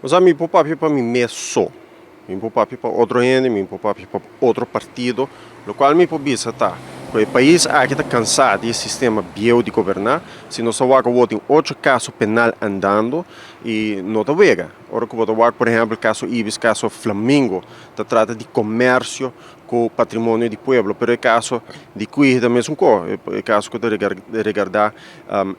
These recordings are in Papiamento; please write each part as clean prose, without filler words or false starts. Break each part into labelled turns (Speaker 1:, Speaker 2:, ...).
Speaker 1: Mas mi por papia pa mi mes so. Mi por papia pa otro hende, mi por papia pa otro partido, locual mi por bisa ta cu e pais aki ta cansa di e sistema bieu di goberna. Si nos a wak awor, tin ocho caso penal andando y no ta wega. Ora cu bo ta wak, por ehempel, caso Ibis, caso Flamingo, ta trata di comercio cu patrimonio di pueblo, pero e caso di Cuije ta mesun co, e caso cu ta regarda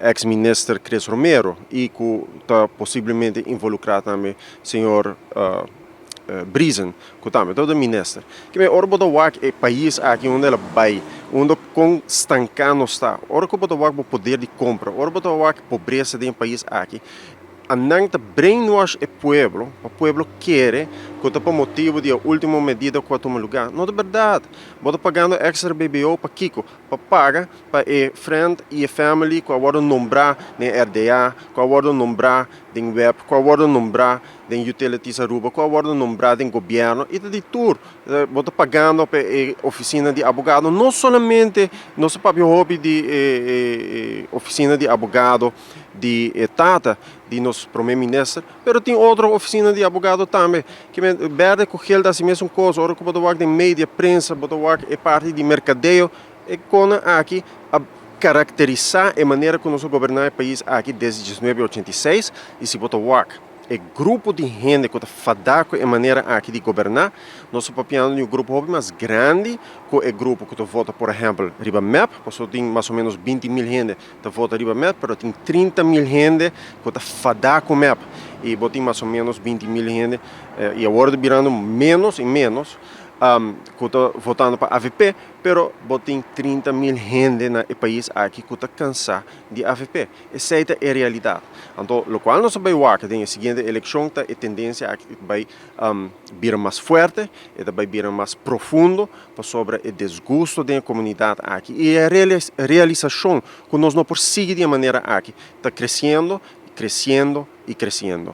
Speaker 1: ex-minister Chris Romero y cu ta posiblemente involucra tambe señor Briesen, cu tambe ta minister. Ke men ora bo ta wak e pais aki unda el a bay, unda con stanca nos ta, ora cu bo ta wak bo poder di compra, ora bo ta wak pobresa den e pais aki, nan ta brainwash e pueblo, pa pueblo kere cu ta pa motibo di e ultimo medida cu a tuma lugar. No ta berdad. Bo ta pagando extra BBO pa kico? Pa paga pa e friend y e family cu a wordo nombra den RDA, cu a wordo nombra den WEB, cu a wordo nombra den Utilities Aruba, cu a wordo nombra den gobierno y ta di tur. Bo ta pagando pa e oficina di abogado. No solamente nos ta papia hopi di e oficina di abogado di e tata di nos prome minister, pero tin otro oficina di abogado tambe. Ke men berde cu gel ta haci mesun cos. Ora cu bo ta wak den media, prensa, bo ta wak e parti di mercadeo, e cosnan aki a caracterisa e manera cu nos a goberna e pais aki desde 1986, y si bo ta wak e grupo di hende cu ta fada cu e manera aki di goberna, nos ta papiando di un grupo hopi mas grandi cu e grupo cu ta vota, por ehempel, riba MEP, pasobra tin mas o menos 20 mil hende ta vota riba MEP, pero tin 30 mil hende cu ta fada cu MEP y bo tin mas o menos 20 mil hende, y awor ta birando menos y menos, cu ta votando pa AVP, pero bo tin 30 mil hende na e pais aki cu ta cansa di AVP. Esey ta e realidad. Anto, locual nos ta bay wak den e siguiente eleccion ta e tendencia aki bay bira mas fuerte, e ta bay bira mas profundo pasobra e desgusto den e comunidad aki y e realisacion cu nos no por sigui di e manera aki ta creciendo, creciendo y creciendo.